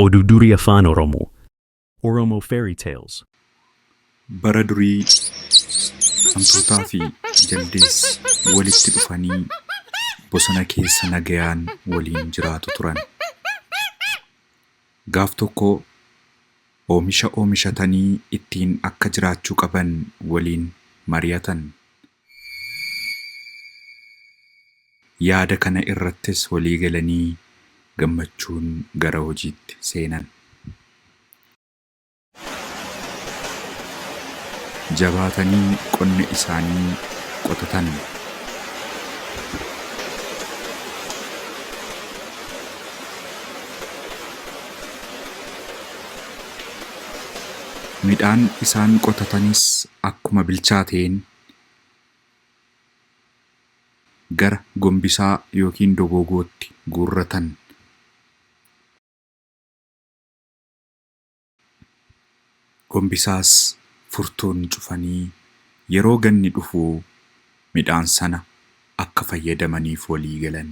Oduu durii Afaan Oromoo. Oromo Fairy Tales. Bara durii hantuutaa fi jaldeessi walitti dhufanii bosona keessa nagayaan waliin jiraatu turan. Gaaf tokko oomisha oomishatanii ittiin akka jiraachuu qaban waliin mari'atan. Yaada kana irrattis walii galanii gammachuun gara hojiitti seenan. Jabaatanii qonna isaanii qotatan. Midhaan isaan qotatanis akkuma bilchaateen gara gombisaa yookiin dogoogootti guurratan. Gombisaas furtuun cufanii yeroo ganni dhufu midhaan sana akka fayyadamaniif walii galan.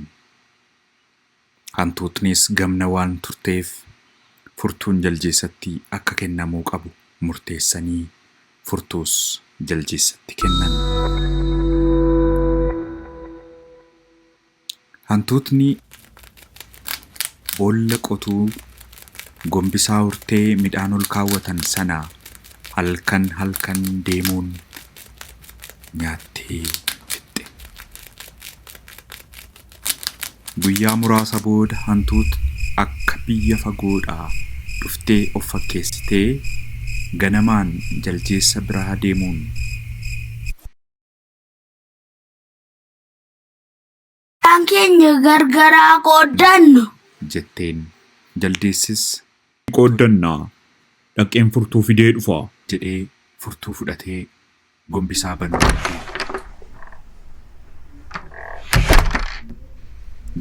Hantuutnis gamna waan turteef furtuun jaljeessatti akka kennamuu qabu murteessanii furtuus jaljeessatti kennan. Hantuutni boolla qotuu gombisaa hortee midhaan ol kaawwatan sana halkan halkan deemuun nyaattee fixxe. Guyyaa muraasa booda hantuutni akka biyya fagoodhaa dhuftee of fakkeessitee ganamaan jaljeessa biraa deemuun. Midhaan keenya gargar haa qooddannu. jetteen. Jaldeessis. Qooddanna. Dhaqeen furtuu fidee dhufa. jedhee furtuu fudhatee gombisaa banuu dide.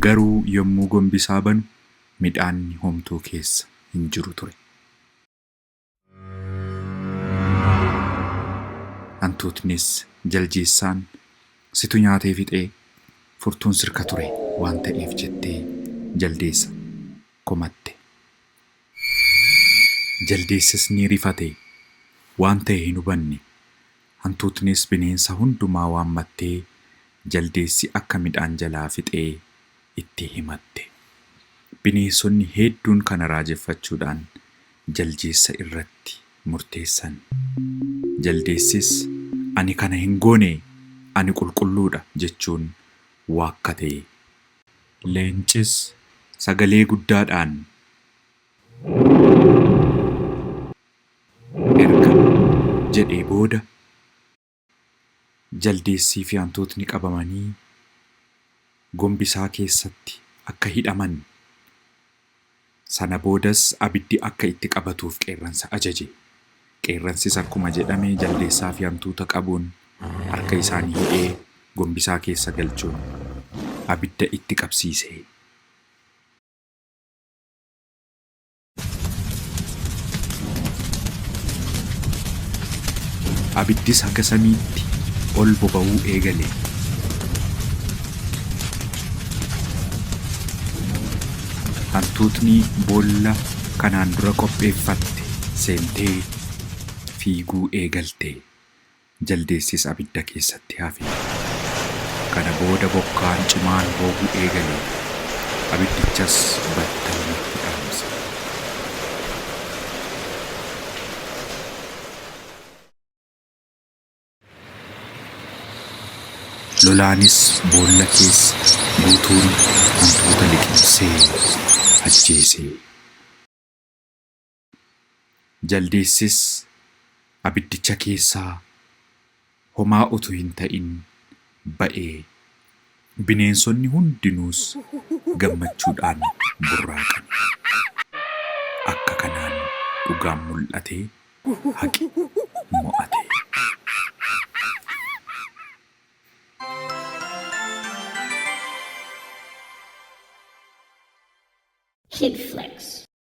Garuu yommuu gombisaa banu midhaanni homtuu keessa hin jiru ture. Hantuutnis jaljeessaan situ nyaatee fixee furtuun sirka ture waan ta'eef jettee jaldeessa komatte. Jaldeessis ni rifate. Waan ta'e hin hubanne. Hantuutnis bineensa hundumaa waammattee jaldeessi akka midhaan jalaa fixee itti himatte. Bineensonni heedduun kana raajeffachuudhaan jaljeessa irratti murteessan. Jaldeessis ani kana hin goone, ani qulqulluudha jechuun waakkate. Leencis sagalee guddaadhaan erga jedhee booda jaldeessiifi hantuutni qabamanii gombisaa keessatti akka hidhaman, sana boodas abiddi akka itti qabatuuf qeerransa ajaje. Qeerransis akkuma jedhame jaldeessaafi hantuuta qabuun harka isaanii hidhee gombisaa keessa galchuun abidda itti qabsiise. Abiddis haga samiitti ol boba'uu eegale. Hantuutni boolla kanaan dura qopheeffatte seentee fiiguu eegalte. Jaldeessis abidda keessatti hafe. Kana booda bokkaan cimaan roobuu eegale. Abiddichas battalumatti dhaamse. Lolaanis boolla keessa guutuun hantuuta liqimsee ajjeese. Jaldeessis abiddicha keessaa homaa utuu hin ta'in ba'e. Bineensonni hundinuus gammachuudhaan burraaqan. Akka kanaan dhugaan mul'atee haqi mo'ate.